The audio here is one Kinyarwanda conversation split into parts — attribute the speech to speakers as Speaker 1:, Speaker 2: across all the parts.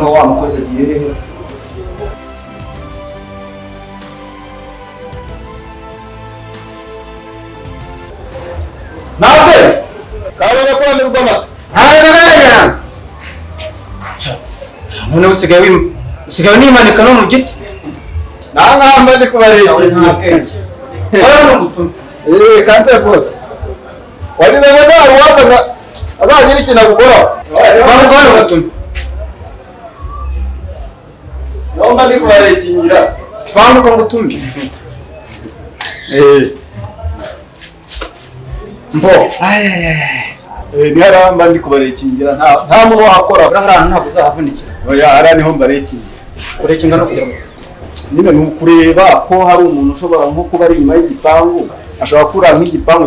Speaker 1: Noneho wa mukozi agiye hehe?
Speaker 2: Ntabwo kabona ko wamezwa amata.
Speaker 1: Ntabwo. Noneho usigaye unimanika no mu giti.
Speaker 2: Nta nkamba ndi kubarekera. Eh, kanseri rwose. Wagize ngo nta ruwaza azagira ikintu agukoraho.
Speaker 1: Banguka ngutume.
Speaker 2: Ntabwo ndi kubarekingira.
Speaker 1: Banguka ngutume.
Speaker 2: Eh.
Speaker 1: Mbo.
Speaker 2: Ni hariya mba ndi kubarekingira, nta muntu wahakora.
Speaker 1: Uriya hantu ntabwo uzahavunikira.
Speaker 2: Oya, hariya niho mbarekingira.
Speaker 1: Kurekinga no kugira ngo
Speaker 2: nyine ni ukureba ko hari umuntu ushobora nko kuba ari inyuma y'igipangu, ashobora kurira nk'igipangu.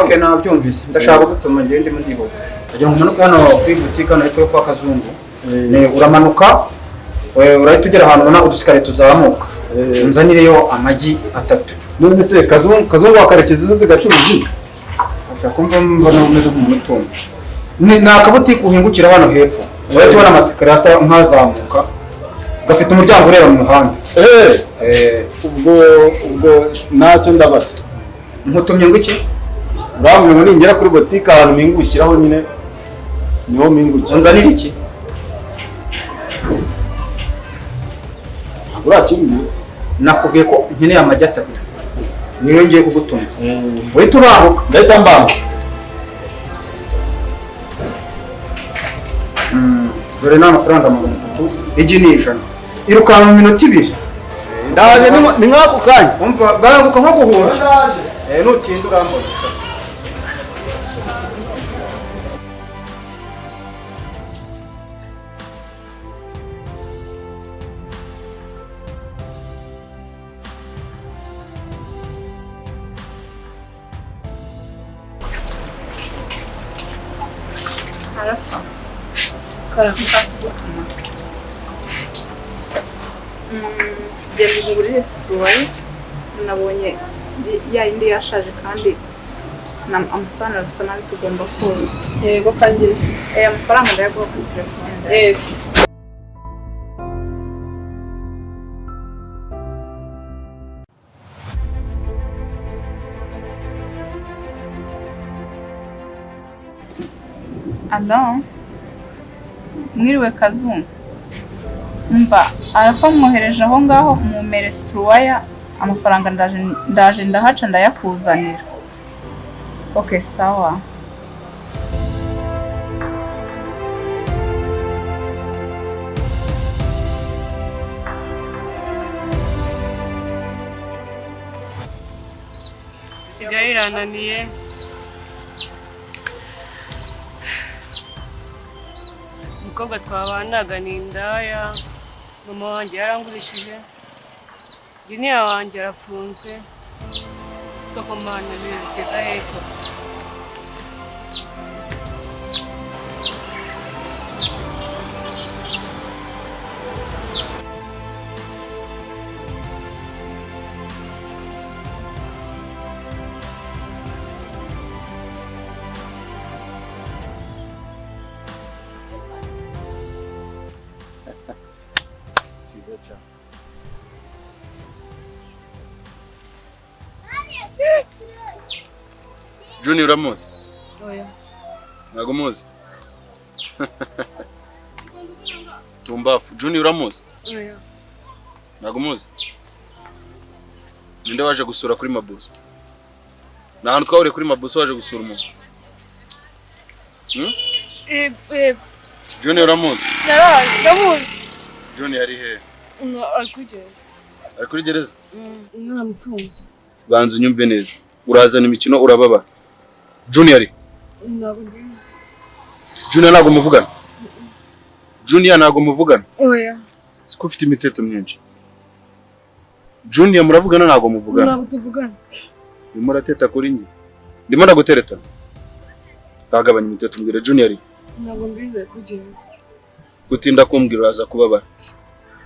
Speaker 1: Okay, nabyumvise. Ndashaka gutuma ngende ndimo ndihuta. Ndagira ngo umanuke hano kuri butike hano hepfo yo kwa Kazungu. Uramanuka, urahita ugera ahantu ubona udusikariye tuzamuka. Unzanireyo amagi atatu.
Speaker 2: None se Kazungu wa Karekezi zo zigacuruza?
Speaker 1: Ashaka kumva mbona umeze nk'umuntu utumva. Ni akabutike uhingukira hano hepfo. Urahita ubona amasikariye asa nk'azamuka. Gafite umuryango ureba mu muhanda.
Speaker 2: Ubwo ntacyo ndabaza.
Speaker 1: Nkutumye ngo iki?
Speaker 2: Urambwira ngo ningera kuri botike ahantu mpingukiraho nyine niho mpingukira.
Speaker 1: Unzanire iki?
Speaker 2: Urakimbwira?
Speaker 1: Nakubwiye ko nkeneye amagi atatu. Niyo ngiye kugutuma. Uhita ubanguka.
Speaker 2: Ndahita mbanguka.
Speaker 1: Dore ni amafaranga 300, igi ni 100. Irukanka mu minota 2.
Speaker 2: Ndaje ni nk'ako kanya.
Speaker 1: Umva banguka nko guhunga. Nutinda urambona.
Speaker 3: Arapfa. Kora kugutuma. Genda ungurire situwaye, nabonye ya yindi yashaje kandi amasahani arasa nabi tugomba koza.
Speaker 4: Yego kandi.
Speaker 3: Amafaranga ndayaguha kuri telefone.
Speaker 4: Yego.
Speaker 3: Alo, mwiriwe Kazungu. Mva arapfa mwohereje aho ngaho mumere situwaya, amafaranga ndaje ndahaca ndayakuzanira. Okay, sawa.
Speaker 5: Kigali irananiye. Umukobwa twabanaga ni indaya, mama wanjye yarangurishije, junior wanjye arafunzwe, siko ko Mana bigeza hepfo.
Speaker 6: Junior uramuzi?
Speaker 5: Oya.
Speaker 6: Ntabwo umuzi? Tumbafu. Junior uramuzi?
Speaker 5: Oya.
Speaker 6: Ntabwo umuzi? Ninde waje gusura kuri Mabuso? Ni ahantu twahuriye kuri Mabuso waje gusura umuntu.
Speaker 5: Yego.
Speaker 6: Junior uramuzi?
Speaker 5: Ndamuzi.
Speaker 6: Junior ari hehe?
Speaker 5: Ari kuri gereza.
Speaker 6: Ari kuri gereza?
Speaker 5: Naramufunze.
Speaker 6: Banza unyumve neza. Urazana imikino urababara. Junior ari?
Speaker 5: Ntabwo mbizi.
Speaker 6: Junior ntabwo muvugana? Junior ntabwo muvugana?
Speaker 5: Oya.
Speaker 6: Siko ufite imiteto myinshi. Junior muravugana ntabwo muvugana?
Speaker 5: Ntabwo tuvugana.
Speaker 6: Ndimo urateta kuri njye. Ndimo ndagutereta. Ndagabanya imiteto mbwira Junior ari?
Speaker 5: Ntabwo mbizi ari kuri gereza.
Speaker 6: Gutinda kumbwira uraza kubabara.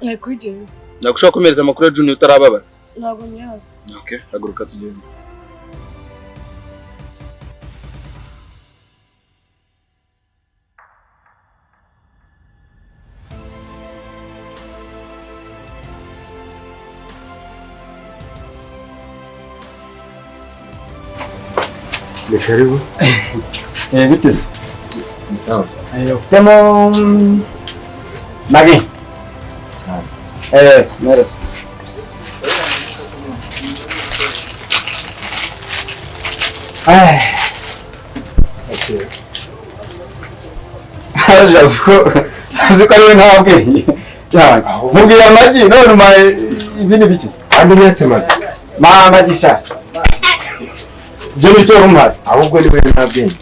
Speaker 5: Ari kuri gereza.
Speaker 6: Ntabwo ushobora kumereza amakuru ya Junior utarababara?
Speaker 5: Ntabwo nyazi.
Speaker 6: Okay, haguruka tugende.
Speaker 4: Ni karibu.
Speaker 2: Bite se?
Speaker 4: Ni sawa.
Speaker 2: Ufitemo magi?
Speaker 4: Cyane.
Speaker 2: Mereza.
Speaker 4: Akira.
Speaker 2: Uzi ko ariwe nta bwenge. Mubwira amagi none umpaye ibindi biki?
Speaker 4: Andi unyatse magi.
Speaker 2: Ma amagi sha. Ibyo ni cyo umpaye.
Speaker 4: Ahubwo ni we nta bwenge.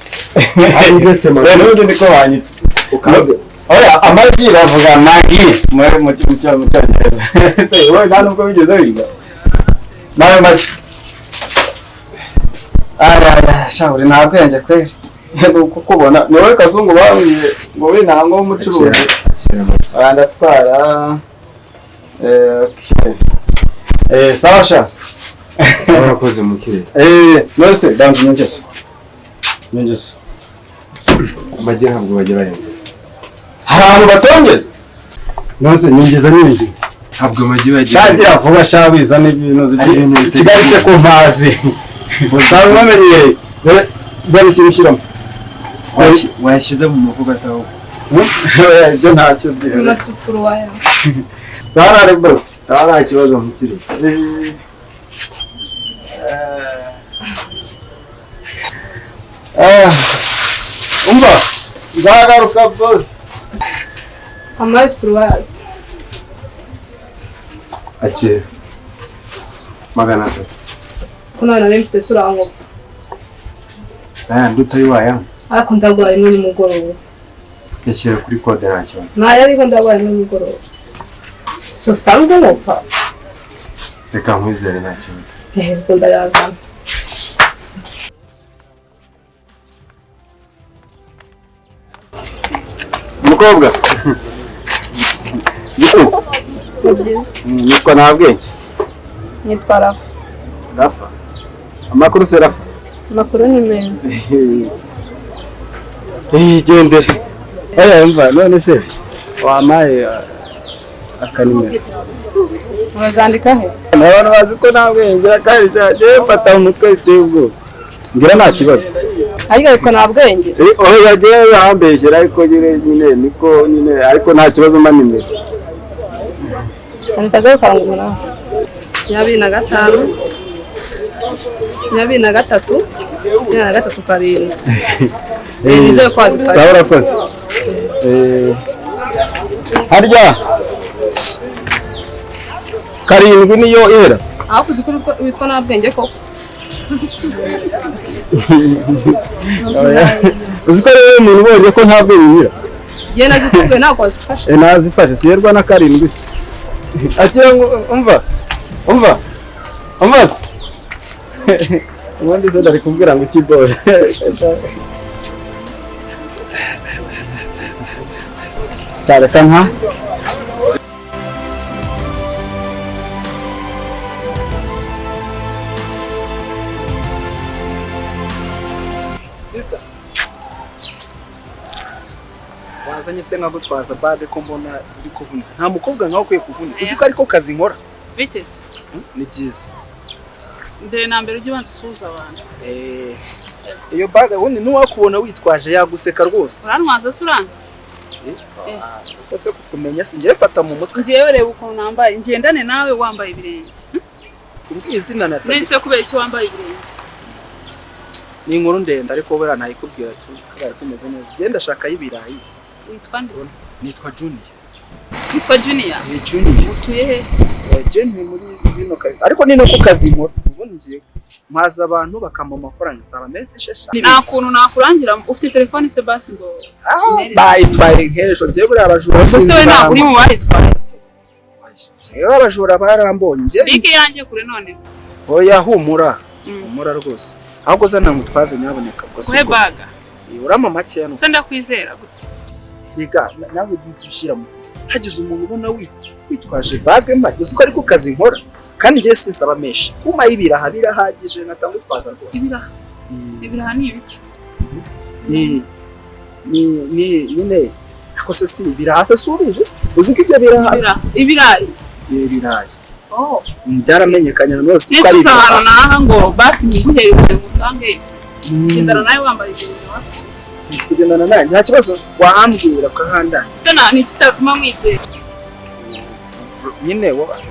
Speaker 4: Andi unyatse magi.
Speaker 2: Rero ubundi niko wanyita.
Speaker 4: Ukambwira.
Speaker 2: Oya amagi bavuga magi mu Cyongereza. Wowe nta nubwo wigeze wiga. Nawe magi. Aya sha uri nta bwenge kweri. Kukubona ni wowe Kazungu bambwiye ngo uri ntango w'umucuruzi.
Speaker 4: Akira magi.
Speaker 2: Ndatwara. Okay. Sawa sha.
Speaker 4: Urakoze mukire.
Speaker 2: None danze nyongezo. Nyongezo.
Speaker 4: Amagi ntabwo bajya bayongeza.
Speaker 2: Hari abantu batongeza. None nyongeza ni iki?
Speaker 4: Ntabwo amagi bajya.
Speaker 2: Shagira vuba sha wiza n'ibintu Kigali se ku mazi. Usanzwe bamenyereye. Zana ikintu ushyiramo.
Speaker 4: Wayashyize mu mufuka sawa.
Speaker 2: Ibyo ntacyo byihariye.
Speaker 7: Amasukuru waya.
Speaker 2: Sawa nta rwose.
Speaker 4: Sawa nta kibazo mukire.
Speaker 2: Umva nzagaruka bose.
Speaker 7: Amasukuru wazi.
Speaker 4: Akira. 300.
Speaker 7: Kuno nari mfite sura ngo.
Speaker 4: Aya ndutari waya.
Speaker 7: Ariko ndagwaye no nimugoroba.
Speaker 4: Yashyira kuri kode nta kibazo.
Speaker 7: Nayo ariko ndagwaye no nimugoroba. So sango ngopa.
Speaker 4: Reka nkwizere nta kibazo.
Speaker 7: Ubwo ndayazana.
Speaker 2: Mukobwa. Giteze. Nitwa nta bwenge.
Speaker 7: Nitwa Rafa.
Speaker 2: Rafa. Amakuru se Rafa?
Speaker 7: Amakuru ni meza.
Speaker 2: Gendere. Mva none se wampaye akanimero.
Speaker 7: Urazandika he?
Speaker 2: Abantu bazi ko nta bwenge kandi cyane mfata mu mutwe biteye ubwoba. Ngira nta kibazo.
Speaker 7: Ariko ariko nta bwenge.
Speaker 2: Oya yagiye yambeshyera ariko nyine niko nyine ariko nta kibazo mba nimero.
Speaker 7: Andika 0778 25 23 37. Nizeye ko wazifashe.
Speaker 2: Sawa urakoze. Harya 7 niyo ihera.
Speaker 7: Aho kuzi ko witwa nta bwenge koko.
Speaker 2: Uzi ko rero umuntu ubonye ko nta bwenge ngira.
Speaker 7: Njye nazikubwiye ntabwo wazifashe.
Speaker 2: Nazifashe siyerwa na 7. Akira umva. Umva. Umva. Ubundi se ndari kubwira ngo ikigore. Cyareka nka
Speaker 8: Sister, wazanye se nkagutwaza babe ko mbona uri kuvunika. Nta mukobwa nkawe ukwiye kuvunika. Uzi ko ariko kazi nkora.
Speaker 3: Biteze.
Speaker 8: Ni byiza.
Speaker 3: Mbere na mbere ujye ubanza usuhuza abantu.
Speaker 8: Iyo baga ubundi nuwakubona witwaje yaguseka rwose.
Speaker 3: Urantwaza se uranze?
Speaker 8: Ese kukumenya singiye fata mu mutwe.
Speaker 3: Ngiye reba ukuntu nambaye, ngendane nawe wambaye ibirenge.
Speaker 8: Umbwiye izina Nathalie.
Speaker 3: Nese kubera icyo wambaye ibirenge?
Speaker 8: Ni inkuru ndende ariko buriya ntayikubwira tu kubera ko umeze neza. Ugenda ashaka y'ibirayi.
Speaker 3: Witwa nde?
Speaker 8: Nitwa Junior.
Speaker 3: Witwa Junior?
Speaker 8: Ni Junior.
Speaker 3: Utuye he?
Speaker 8: Junior muri zino kazi. Ariko ni no ku kazi nkora. Ubundi ngiye mpaza abantu bakampa amafaranga saba mesi shesha.
Speaker 3: Nta kuntu nakurangira ufite telefone se basi ngo
Speaker 8: bayitwaye nk'ejo ngiye buriya abajura
Speaker 3: sinzi. Ese we ntabwo uri mu bayitwaye?
Speaker 8: Njyewe abajura barambonye. Njye
Speaker 3: bike yanjye kure none.
Speaker 8: Oya humura. Humura rwose. Ahubwo zana ngutwaze nyaboneka ubwo
Speaker 3: se. Baga.
Speaker 8: Urama make yano.
Speaker 3: Se ndakwizera gute?
Speaker 8: Yiga nawe ugiye gushyira mu. Hagize umuntu ubona witwaje bage mba uzi ko ariko kazi nkora. Kandi ngiye sinsaba menshi. Kuma y'ibiraha birahagije natangutwaza rwose.
Speaker 3: Ibiraha. Ibiraha ni ibiki?
Speaker 8: Ni nyine ako se si ibiraha se subizi se uzi ko ibyo biraha
Speaker 3: ibirayi
Speaker 8: ibirayi. Oh, byaramenyekanye ahantu hose
Speaker 3: ko ari ibiraha. Naha ngo basi niguhereze musange. Kugendana nawe wambaye ibintu wapi?
Speaker 8: Kugendana nawe nta kibazo wahambwira ukahanda.
Speaker 3: Se na ni iki cyatuma mwizera?
Speaker 8: Nyine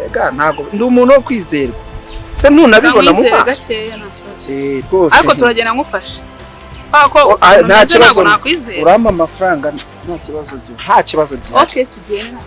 Speaker 8: ega ntago ndi umuntu wo kwizerwa. Se ntunabibona mu maso.
Speaker 3: Gakeya nta kibazo.
Speaker 8: Eh rwose.
Speaker 3: Ariko turagenda ngufashe. Ko
Speaker 8: nta kibazo
Speaker 3: nakwizera.
Speaker 8: Urampa amafaranga nta kibazo byo. Nta kibazo byo.
Speaker 3: Okay, tugenda.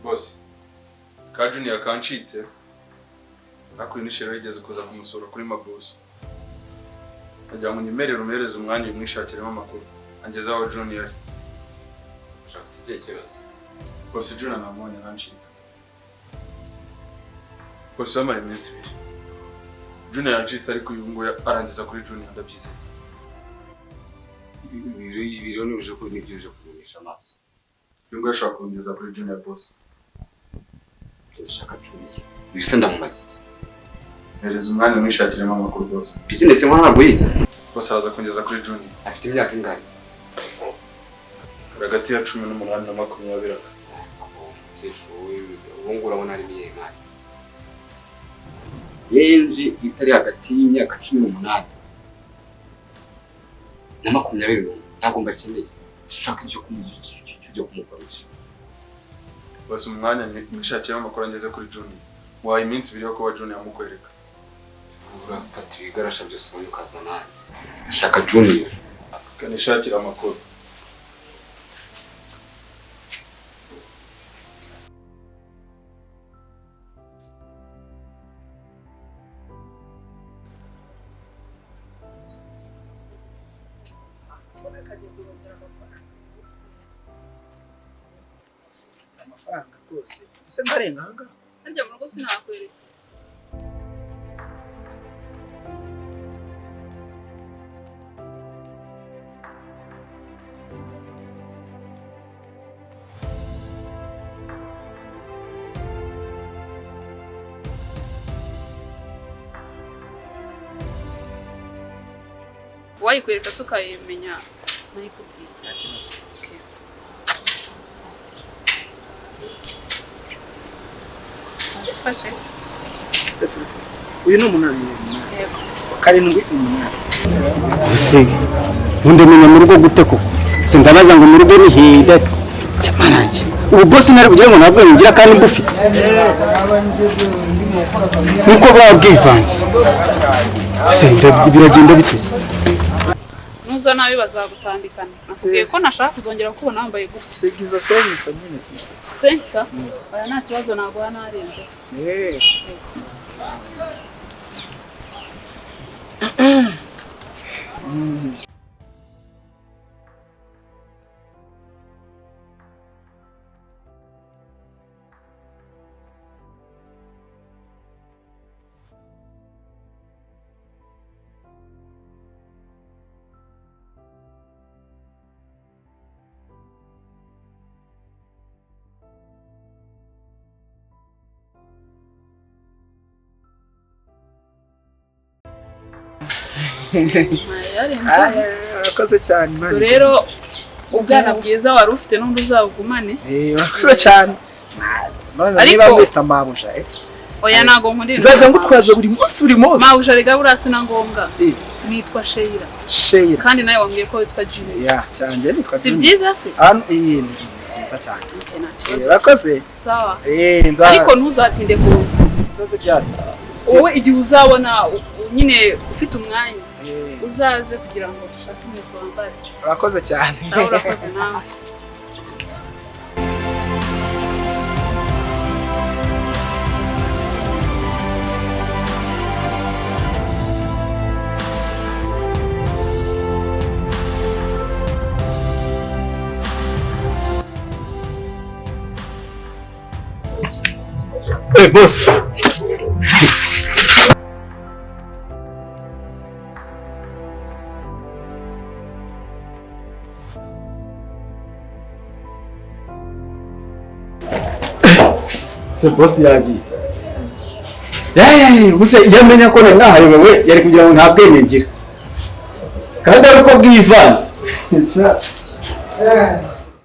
Speaker 6: Boss, ka Junior kancitse ariko ni yigeze kuza kumusura kuri Mabuso. Ajya ngo nyemerere umuhereze umwanya umwishakiremo amakuru angeze aho Junior.
Speaker 9: Ushaka ikihe kibazo?
Speaker 6: Boss, Junior namubonye arancika. Boss, yamaye iminsi ibiri. Junior yancitse ariko uyu nguyu arangiza kuri Junior ndabyizeye.
Speaker 9: Ibiro ni uje ko nibyo uje kumenyesha amaso.
Speaker 6: Uyu nguyu ashobora kungeza kuri Junior boss.
Speaker 9: Ndashaka Junior. Uyu se ndamumaze iki?
Speaker 6: Hereza umwanya umwishakiremo amakuru rwose.
Speaker 9: Business nko ntabwo yize.
Speaker 6: Boss araza kungeza kuri Junior.
Speaker 9: Afite imyaka ingahe?
Speaker 6: Hagati ya 18 na 20.
Speaker 9: Ubu ngubu urabona ari iyihe mari? Yenje itari hagati y'imyaka 18 na 21 ntabwo mbakeneye. Ushaka ibyo kujya kumukoresha.
Speaker 6: Boss, umwanya mwishakiremo amakuru angeze kuri Junior. Waye iminsi ibiri yo kuba Junior amukwereka.
Speaker 9: Urafata ibigarasha byose ubonye ukazana. Ndashaka Junior.
Speaker 6: Kanishakira amakuru.
Speaker 8: Amafaranga rwose. Ese ndarenga aha ngaha?
Speaker 3: Harya mu rugo sinakweretse. Wayikwereka se ukayimenya nayikubwiye.
Speaker 8: Nta kibazo.
Speaker 3: Okay. Azifashe.
Speaker 8: Ndetse uyu ni umunani.
Speaker 3: Yego.
Speaker 8: 7 8.
Speaker 2: Ese undi menya mu rugo gute koko? Sindabaza ngo mu rugo ni hida. Cyamanange. Ubu boss nari kugira ngo nabwo yinjira kandi mbufite. Niko bwa bwivanze. Senda biragenda biteze.
Speaker 3: Nuza nabi bazagutandikana. Nakubwiye ko nashaka kuzongera kubona wambaye gutya.
Speaker 8: Sigiza service nyine.
Speaker 3: Sensa? Oya nta kibazo naguha narenze.
Speaker 8: Eh. Urakoze cyane.
Speaker 3: Rero ubwana bwiza wari ufite n'undi uzawugumane.
Speaker 8: Urakoze cyane. Niba mwita mabuja.
Speaker 3: Oya ntago nkundira.
Speaker 8: Nzajya ngutwaza buri munsi buri munsi.
Speaker 3: Mabuja rega burasi na ngombwa. Nitwa Sheila.
Speaker 8: Sheila.
Speaker 3: Kandi nawe wambwiye ko witwa Junior.
Speaker 8: Ya cyane nitwa
Speaker 3: Si byiza se?
Speaker 8: Hano iyi ni byiza cyane. Urakoze.
Speaker 3: Sawa. Ariko ntuzatinde kuza.
Speaker 8: Nzaze byari.
Speaker 3: Wowe igihe uzabona nyine ufite umwanya uzaze kugira ngo dushake inkweto wambare.
Speaker 8: Urakoze cyane.
Speaker 3: Sawa urakoze nawe.
Speaker 2: Eh, boss. Se boss yagiye. Yeee, ubuse iyo amenya ko nari nahayobewe yari kugira ngo nta bwenge ngira. Kandi ari uko bwivanze. Sha.